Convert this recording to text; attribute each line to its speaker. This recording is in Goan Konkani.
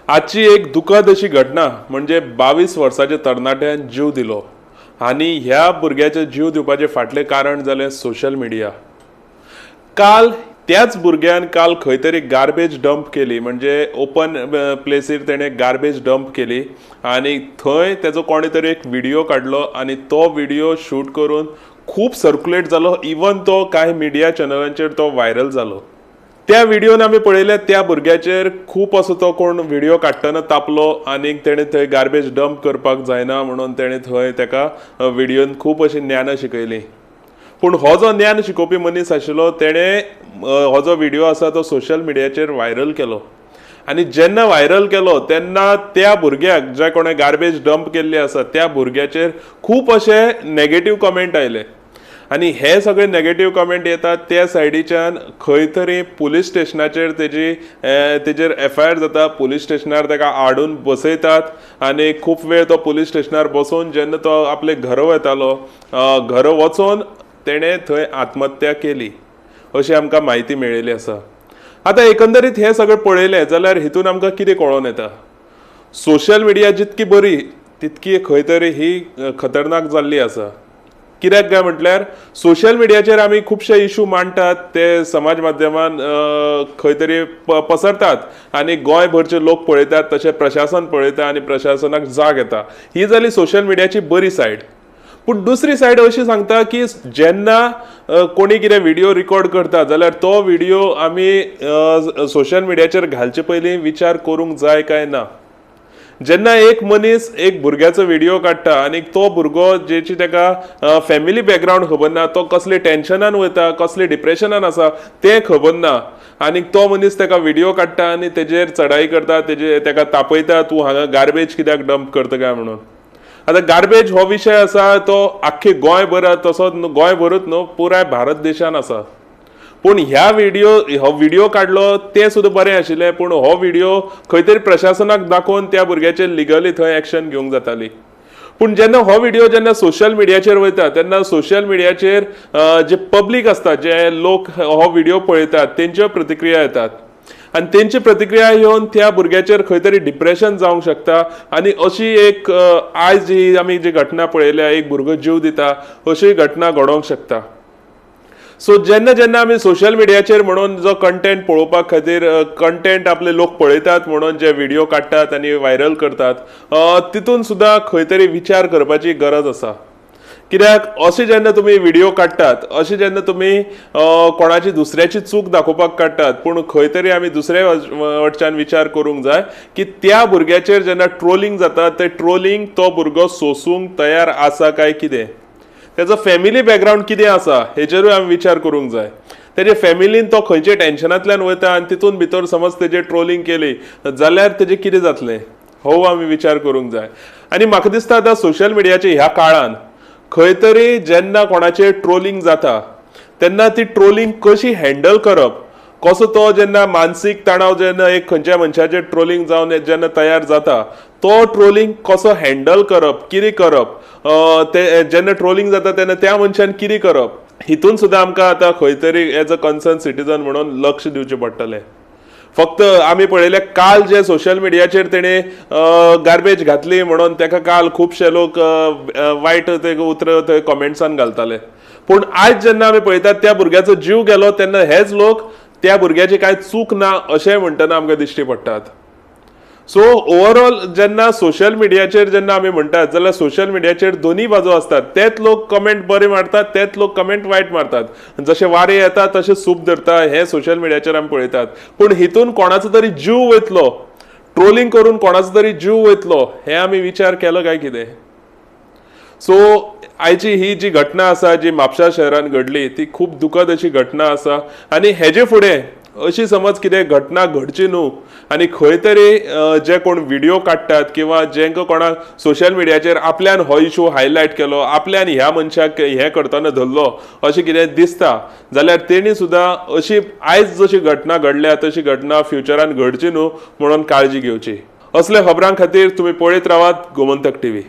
Speaker 1: आजची एक दुखद अशी घटना म्हणजे 22 वर्साच्या तरणाट्यान जीव दिलो आनी ह्या भुरग्याचे जीव दिवपाचें फाटलें कारण जालें सोशल मिडिया. काल त्याच भुरग्यान काल खंय तरी गार्बेज डंप केली, म्हणजे ओपन प्लेसीर तेणें गार्बेज डंप केली आनी थंय तेजो कोणे तरी एक व्हिडियो काडलो आनी तो व्हिडियो शूट करून खूब सर्कुलेट जालो. इवन तो कांय मिडिया चॅनलांचेर तो व्हायरल जालो. त्या व्हिडियोन आमी पळयलें त्या भुरग्याचेर खूब असो तो कोण व्हिडियो काडटना तापलो आनी तेणें थंय गार्बेज डंप करपाक जायना म्हणून तेणें थंय तेका व्हिडियोन खूब अशीं ज्ञानां शिकयलीं. पूण हो जो ज्ञान शिकोवपी मनीस आशिल्लो तेणें हो जो व्हिडियो आसा तो सोशल मिडियाचेर व्हायरल केलो आनी जेन्ना व्हायरल केलो तेन्ना त्या भुरग्याक ज्या कोणें गार्बेज डंप केल्ली आसा त्या भुरग्याचेर खूब अशे नेगेटीव कमेंट आयले आनी हे सगळे नेगेटीव कमेंट येतात त्या सायडीच्यान खंय तरी पुलीस स्टेशनाचेर तेजी तेजेर एफआयआर जाता. पुलीस स्टेशनार ताका हाडून बसयतात आनी खूब वेळ तो पुलीस स्टेशनार बसोवन जेन्ना तो आपले घरा वतालो, घरा वचोन तेणें थंय आत्महत्या केली अशी आमकां म्हायती मेळिल्ली आसा. आतां एकंदरीत हें सगळें पळयलें जाल्यार हितून आमकां कितें कळोन येता, सोशल मिडिया जितकी बरी तितकी खंय तरी ही खतरनाक जाल्ली आसा. कित्याक काय म्हटल्यार सोशल मिडियाचेर आमी खुबशे इशू मांडटात, ते समाज माध्यमान खंय तरी पसरतात आनी गोंयभरचे लोक पळयतात, तशें प्रशासन पळयता आनी प्रशासनाक जाग येता. ही जाली सोशल मिडियाची बरी सायड. पूण दुसरी सायड अशी सांगता की जेन्ना कोणी कितें व्हिडियो रिकॉर्ड करता जाल्यार तो व्हिडियो आमी सोशल मिडियाचेर घालचे पयलीं विचार करूंक जाय काय ना. जेन्ना एक मनीस एक भुरग्याचो व्हिडियो काडटा आनी तो भुरगो जेची ताका फॅमिली बॅकग्रावंड खबर ना, तो कसले टेन्शनान वयता, कसले डिप्रेशनान आसा तें खबर ना आनी तो मनीस ताका व्हिडियो काडटा आनी तेजेर चढाई करता, तेजे ताका तापयता, तूं हांगा गार्बेज कित्याक डंप करता काय म्हणून. आतां गार्बेज हो विशय आसा तो आख्खे गोंयभर, तसोच गोंयभरूच न्हू पुराय भारत देशान आसा. पूण ह्या व्हिडियो हो व्हिडियो काडलो तें सुद्दां बरें आशिल्लें, पूण हो व्हिडियो खंय तरी प्रशासनाक दाखोवन त्या भुरग्याचेर लिगली थंय एक्शन घेवंक जाताली. पूण जेन्ना हो व्हिडियो जेन्ना सोशल मिडियाचेर वयता तेन्ना सोशल मिडियाचेर जे पब्लीक आसता, जे लोक हो व्हिडियो पळयतात तेंच्यो प्रतिक्रिया येतात आनी तेंची प्रतिक्रिया येवन त्या भुरग्याचेर खंय तरी डिप्रेशन जावंक शकता. आनी अशी एक आयज जी आमी जी घटना पळयल्या, एक भुरगो जीव दिता अशी घटना घडोवंक शकता. सो जेन्ना जेन्ना आमी सोशल मिडियाचेर म्हणून जो कंटेंट पळोवपा खातीर कंटेंट आपले लोक पळयतात म्हणून जे व्हिडियो काडटात आनी व्हायरल करतात तितून सुद्दां खंय तरी विचार करपाची गरज आसा. कित्याक अशें जेन्ना तुमी व्हिडियो काडटात, अशें जेन्ना तुमी कोणाची दुसऱ्याची चूक दाखोवपाक काडटात, पूण खंय तरी आमी दुसऱ्या वटच्यान विचार करूंक जाय की त्या भुरग्याचेर जेन्ना ट्रोलिंग जाता तें ट्रोलिंग तो भुरगो सोसूंक तयार आसा काय कितें, तेजो फॅमिली बॅकग्रावंड कितें आसा हेचेरूय आमी विचार करूंक जाय. तेजे फॅमिलीन तो खंयचे टेन्शनांतल्यान वयता आनी तितून भितर समज तेजेर ट्रोलिंग केली जाल्यार तेजें कितें जातलें हो आमी विचार करूंक जाय. आनी म्हाका दिसता आतां सोशल मिडियाचे ह्या काळान खंय तरी जेन्ना कोणाचेर ट्रोलिंग जाता तेन्ना ती ट्रोलिंग कशी हँडल करप, कसो तो जेन्ना मानसीक तणाव जेन्ना एक खंयच्या मनशाचेर ट्रोलिंग जावन जेन्ना तयार जाता तो ट्रोलिंग कसो हँडल करप, कितें करप, ते जेन्ना ट्रोलिंग जाता तेन्ना त्या मनशान कितें करप, हितून सुद्दां आमकां आतां खंय तरी एज अ कन्सर्न सिटीजन म्हणून लक्ष दिवचें पडटलें. फक्त आमी पळयलें काल जे सोशल मिडियाचेर तेणें गार्बेज घातली म्हणून तेका काल खुबशे लोक वायट ते उतरां थंय कॉमेंट्सान घालताले. पूण आयज जेन्ना आमी पळयतात त्या भुरग्याचो जीव गेलो तेन्ना हेच लोक त्या भुरग्याची कांय चूक ना अशें म्हणटना आमकां दिश्टी पडटात. सो ओवरऑल जेन्ना सोशल मिडियाचेर जेन्ना आमी म्हणटात जाल्यार सोशल मिडियाचेर दोनूय बाजू आसतात. तेच लोक कमेंट बरे मारतात, तेच लोक कमेंट वायट मारतात. जशें वारें येता तशें सूप धरता हें सोशल मिडियाचेर आमी पळयतात. पूण हितून कोणाचो तरी जीव वयतलो, ट्रोलिंग करून कोणाचो तरी जीव वयतलो हें आमी विचार केलो काय कितें. सो आयची ही जी घटना आसा जी म्हापशा शहरान घडली ती खूब दुखद अशी घटना आसा आनी हेजे फुडें अशी समज कितें घटना घडची न्हू आनी खंय तरी जे कोण व्हिडियो काडटात किंवा जेंकां कोणाक सोशल मिडियाचेर आपल्यान हो इशू हायलायट केलो, आपल्यान ह्या मनशाक हें करतना धरलो अशें कितें दिसता जाल्यार तेणी सुद्दां अशी आयज जशी घटना घडल्या तशी घटना फ्युचरान घडची न्हू म्हणून काळजी घेवची. असल्या खबरां खातीर तुमी पळयत रावात गोमंतक टीव्ही.